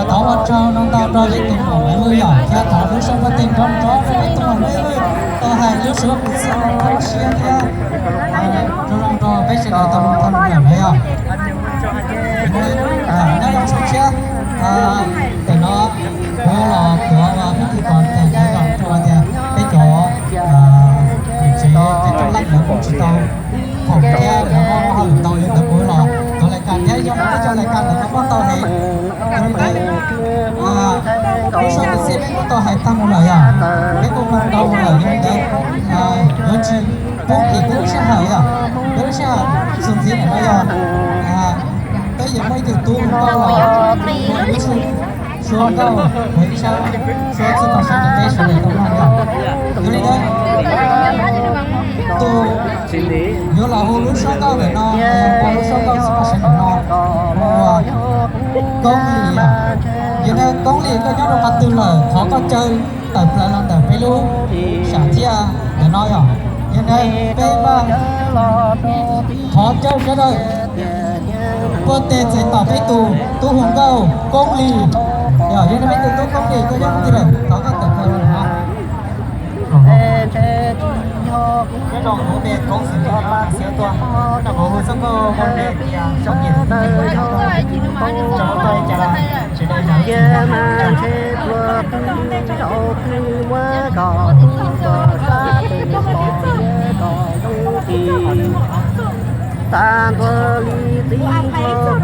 Thov ua tsaug no ntau rau ib tug muam Maiv Lwj yom, thiab thov lub suab pab tig nrov nrov rau ib tug muam Maiv Lwj tau hais lub suab kwv txhiaj zoo siab thiab zoo zoo rau peb sawv daws tau mloog tau lus lawm na yom. Nyob zoo siab, tam no kuv los tuav ua peb tus kos tag kev kom rau tias peb cov niam tsev cov coj leej lawv kuj tsis tau khoom thiab lawv muaj hauj lwm ntau li ntawd, kuv los tuav lais kas thiab yog peb cov lais kas ntawm no muaj ntau heev. Yog li ntawd, lub suab kwv txhiaj peb kuj tau hais tag mus lawm yom, peb kuj mloog ntau mus lawm, yog li ntawd yuav tsis pub kim peb lub sij hawm yom. Peb lub sij hawm txuas ntxiv ntawm no yog peb yuav muaj ib tug tub hluas nkauj los ua ib lub suab nkauj, ua ib sab suab txhij paj sab rau peb sawv daws tau mloog yom. Yog li ntawd, tus yuav los hu lub suab nkauj ntawm no, hu lub suab nkauj txhij paj sab ntawm no hu ua Koob Lis yom. Yog li Koob Lis, koj nyob rau qhov twg lawm, thov koj caw tawm plaws los ntawm peb lub sam thiaj ntawm no yom. Yog li peb npaj, thov caw sawv daws puag teg txais tos peb tus tub hluas nkauj Koob Lis. Yog li peb tus tub Koob Lis, koj nyob qhov twg lawm, thov koj tawm plaws los no. Nyob zoo, kuv hu me Koob Xwm Lis, Paj Xiab tuaj. Kuv hu txoj nkauj Koob Lis tias Soob Nyiam, tso tuaj li cas los sawv daws zam txim thiab. Tag nrho li txiv ntuj